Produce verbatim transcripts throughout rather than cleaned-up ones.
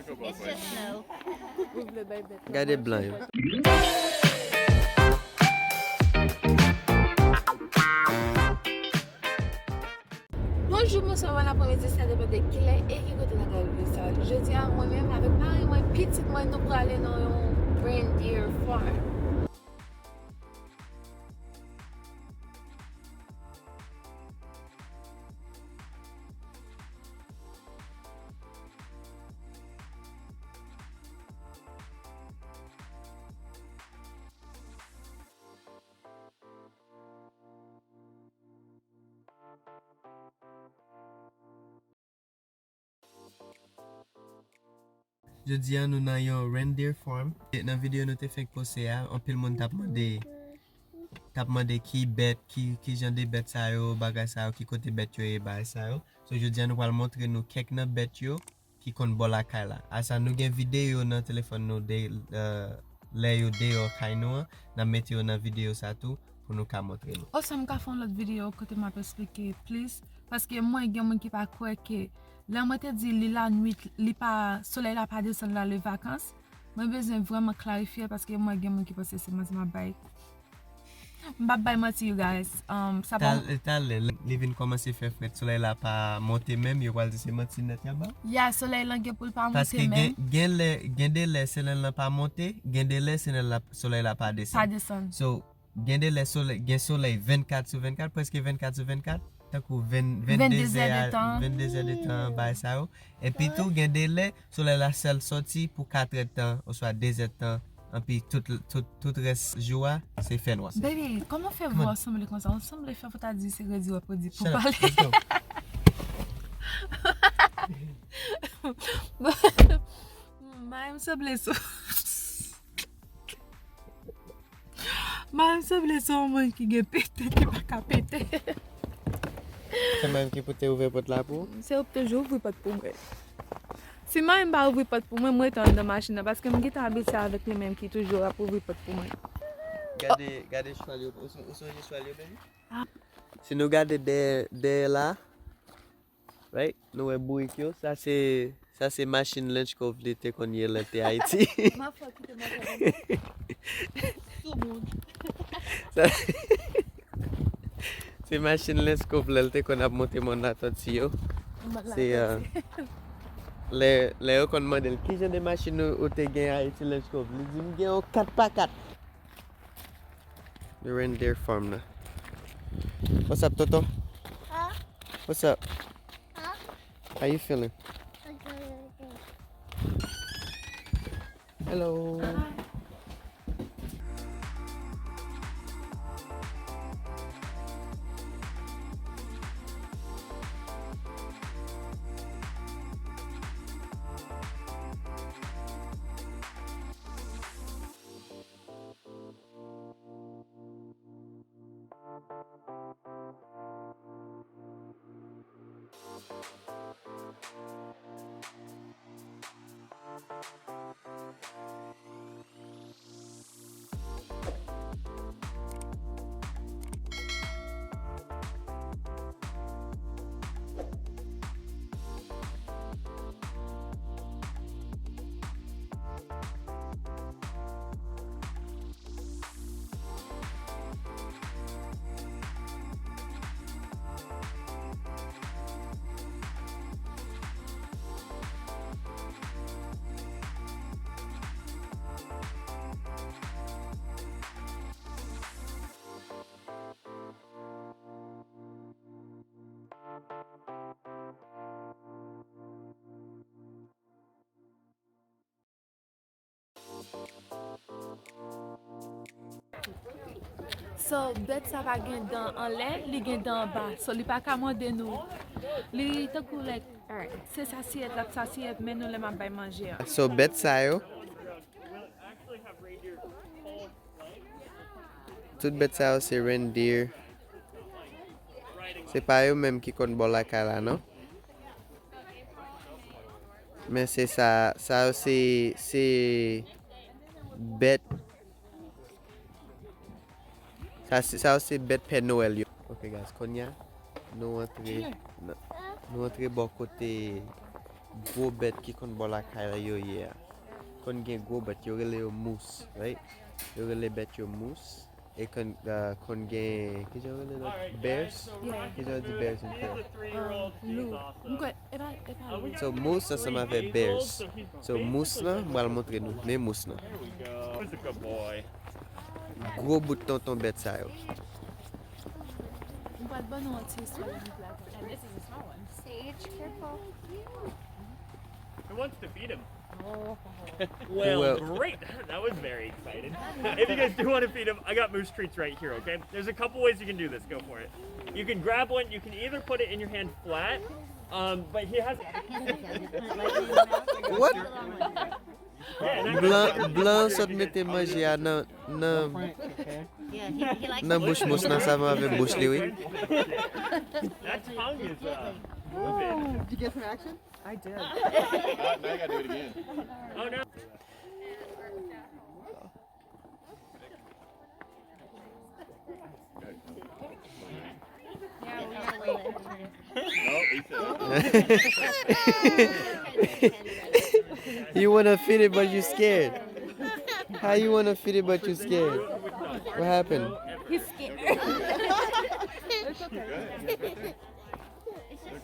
It's just snow. Gade blan yo. Bonjou, bonswa, bon apremidi, sa depann de kilè e ki kote n ap gade videyo sa. Jodi a, mwen menm avèk mari mwen, pitit mwen, nou prale nan yon reindeer farm. Jodi a nou nan yon reindeer farm. Nan videyo nou te fenk poste a, anpil moun t ap mande t ap mande ki bèt, ki, ki jan de bèt sa yo, bagay sa yo, ki kote bèt yo ye, bagay sa yo. So jodi a nou pral montre nou kèk nan bèt yo ki konn bò lakay la. Asa nou gen videyo nan telefòn nou de lè yo deyò kay nou an, n ap mete yo nan videyo sa tou pou nou ka montre nou. Oswa m ka fè yon lòt videyo kote m ap eksplike plis, paske mwen gen moun ki pa kwè ke lè mwen te di li lanwit, li pa, solèy la pa desann la le vakans, mwen bezwen vrèman klarifye paske mwen gen moun ki panse se manti m ap bay. M p ap bay manti, you guys. Um, sa pa Talè, talè, li vin kòmanse fè frèt, solèy la pa monte menm, yo pral di se manti nèt y ap ba w. Ya, solèy lan gen pou l pa monte menm. Paske gen, gen lè, gen de lè solèy lan pa monte, gen de lè solèy la, solèy la pa desann. Pa desann. So, gen de lè solèy, gen solèy vennkat sou vennkat, prèske vennkat sou vennkat, tankou venn, venndezè a, venndezè de tan, bagay sa yo. Epi tou, gen de lè, solèy la sèl sòti pou katrè tan, oswa dezè tan, anpi tout, tout, tout rès jou a, se fènwa. Baby, kòman w fè vwa w sanble konsa? Ou sanble fè pou ta di se redi w ap redi pou pale. Mari m sanble sou. Mari m sanble se yon moun ki gen pete ki pa ka pete. Se mwen ki pou te ouvè pòt la pou ou? Se ou pou toujou ouvri pòt pou mwen. Si mari m pa ouvri pòt pou mwen, mwen rete anndan machin nan, paske m gentan abitye avèk li menm ki toujou ap ouvri pòt pou mwen. Gade, gade chwal yo, ou sonje chwal yo, baby? Si nou gade dèyè, dèyè la, Right? Nou wè bourik yo. Sa se, sa se machin Lenchkov li te konn ye lè l te Ayiti. Sa, se machin Lenchkov lè l te konn ap monte mòn Latòti yo. Se, euh, lè, lè yo konn mande l, "Ki jan de machin ou, ou te gen Ayiti, Lenchkov?" Li di, "M gen yon kat pa kat." The reindeer farm nan. What's up, Toto? Huh? What's up? Huh? How you feeling? Okay, okay. Hello. Hi. So, bèt sa pa gen dan anlè, li gen dan anba. So, li pa ka mòde nou. Li tankou, like, alright, se sasiyèt, l ap sasiyèt men nou lè m ap bay manje a. So, bèt sa yo, tout bèt sa yo se reindeer. Se pa yo menm ki konn bò lakay la, non. Men se sa, sa yo se, se bèt, sa se, sa yo se bèt Pè Nwèl yo. Ok, guys, kounye a, nou antre, nan, nou antre bò kote gwo bèt ki konn bò lakay la yo ye a. Konn gen gwo bèt, yo rele yo mous, right? Yo rele bèt yo mous. E konn, uh, konn gen, kijan yo rele lòt? Bears? Kijan yo di bears an kreyòl? Lou. M kwè, e pa, e pa lou. So, mous ansanm avèk bears. So, mous lan, m pral montre nou. Men mous lan. Gwo bout tonton bèt sa yo. M pral ban nou yon ti istwa nan miz la. And this is a small one. Sage, careful. Who wants to feed him? Well, well, great. That was very exciting. If you guys do want to feed him, I got moose treats right here, okay? There's a couple ways you can do this. Go for it. You can grab one. You can either put it in your hand flat, um, but he has. What? Blan, blan sot mete manje a nan nan nan bouch mous nan savan avèk bouch li wi. That tongue is uh, moving. Did you get some action? I did. Now, now you gotta do it again. Oh no. No, he said. You wanna feed it but you scared. How you wanna feed it but you scared? What happened? He's scared.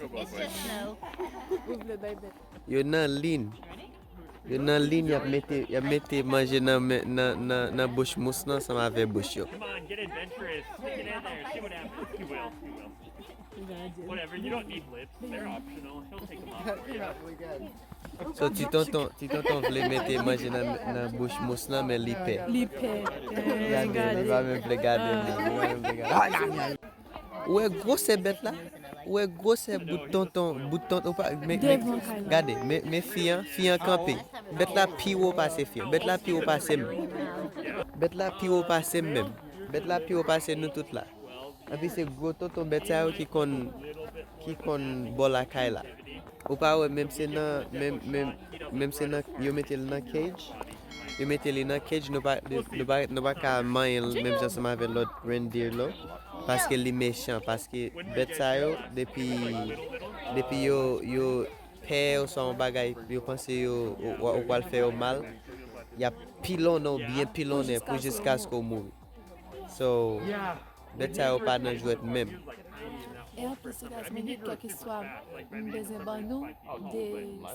It's just snow. Yo nan lin. Yo nan lin y ap mete y ap mete manje nan men- nan nan nan bouch mous nan ansanm avè bouch yo. Come on, get adventurous. Stick it in there. See what happens. You will. You will. Whatever. You don't need lips. They're optional. He'll take them off for you. So ti tonton ti tonton vle mete manje nan nan bouch mous nan men li pè. Li pè. Gade li pa menm vle gade non. Li pa menm vle gade. Ou wè gwosè bèt la? Ou wè gwosè bout tonton bout tonton ou pa men men Devan kay la. Gade men men fi an fi an kanpe. Bèt la pi wo pase fi an. Bèt la pi wo pase m. Bèt la pi wo pase m menm. Bèt la pi wo pase nou tout la. Epi se gwo tonton bèt sa yo ki konn ki konn bò lakay la. Ou pa wè menm se nan menm menm menm se nan yo mete l nan cage. Yo mete li nan cage nou pa nou pa nou pa ka manyen l menm jan ansanm avè lòt reindeer lo. Paske li mechan paske bèt sa yo depi depi yo yo pè oswa yon bagay yo panse yo ou ou pral fè yo mal. Y ap pilonnen w byen pilonnen pou jiskaske w mouri. So bèt sa yo pa nan jwèt menm. E anplis, guys, mwen gen kèk istwa m bezwen ban nou de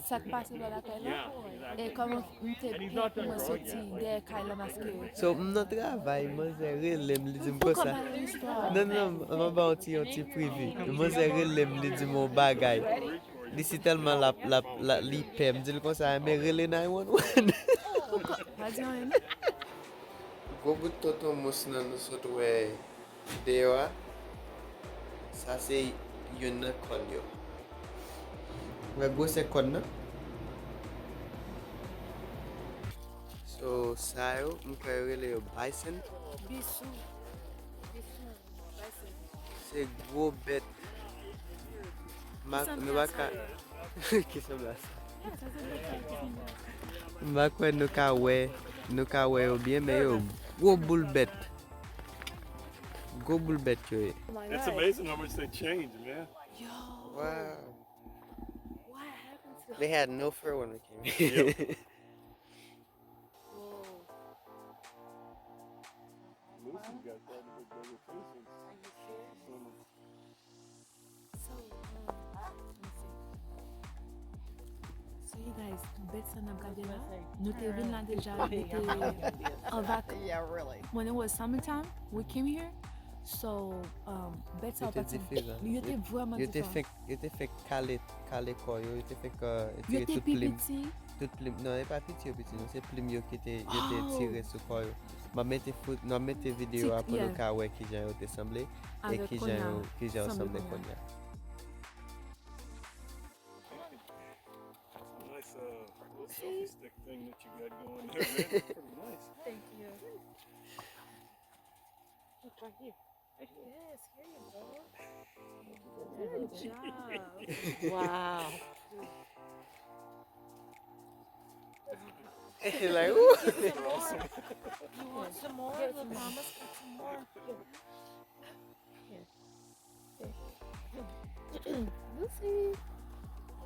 sa k pase bò lakay la. E kòman m te pè pou mwen soti dèyè kay la maske. So m nan travay, manzè rele m, li di m Poukò konsa. Ba nou istwa? Non non, m ap ba w ti yon ti privi. Manzè rele m, li di m yon bagay. Li si tèlman l ap l ap l ap li pè, m di l konsa men rele nine one one. Poukò? Pa di anyen non. Gwo bout tonton mous nan nou sot wè deyò a, sa se youn nan kòn yo. Wè gwosè kòn nan? So sa yo, m kwè yo rele yo bison. Bisou. Bisou. Bison. Se gwo bèt. Ma, nou pa ka. Ki sanble a sa? M pa kwè nou ka wè, nou ka wè yo byen, men yo gwo boul bèt. Gwo boul bèt yo ye. My It's God. Amazing how much they changed, man. Yo. Wow. What happened to They had no fur when we came here. Yep. Whoa. Lucy's got quite a bit bigger too since summer. So, um, let me see. So you guys, bèt sa n ap gade la, nou te vin la deja, nou te an vak. Yeah, really. When it was summertime, we came here. So, um, bèt sa Yo yo te pa ti. diferan. Yo te vrèman Yo te diferan. fenk, yo te fenk kale, kale kò yo, yo te fenk uh, Yo tire te tout pi plim. Piti. Tout plim. Non, e pa piti yo piti, non, se plim yo ki te, yo te Oh. tire sou kò yo. M ap mete foto, m ap mete videyo a pou nou ka wè kijan yo te sanble e kijan yo kijan yo sanble kounye a. Nice uh, little selfie stick thing that you got going there, man. Pretty nice. Thank you. Look right here. Yes, here you go. Good job. Wow. Like, ooh. You want some more? The mama's got some more. Here. Lucy.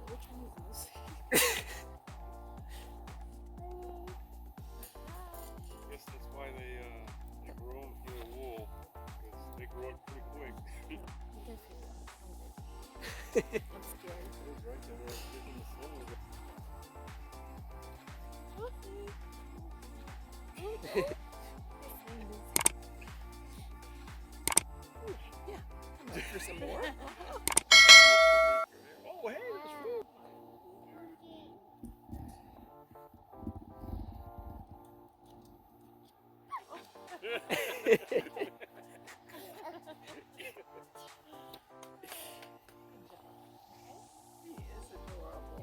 Which one is this? Guess that's why they, uh, they grow them for their wool, 'cause they grow up pretty quick. You can feel it. I'm good. I'm scared. It was right there. It was in the snow. Yeah, I'm up for some more. Oh, hey, there's food. He is adorable.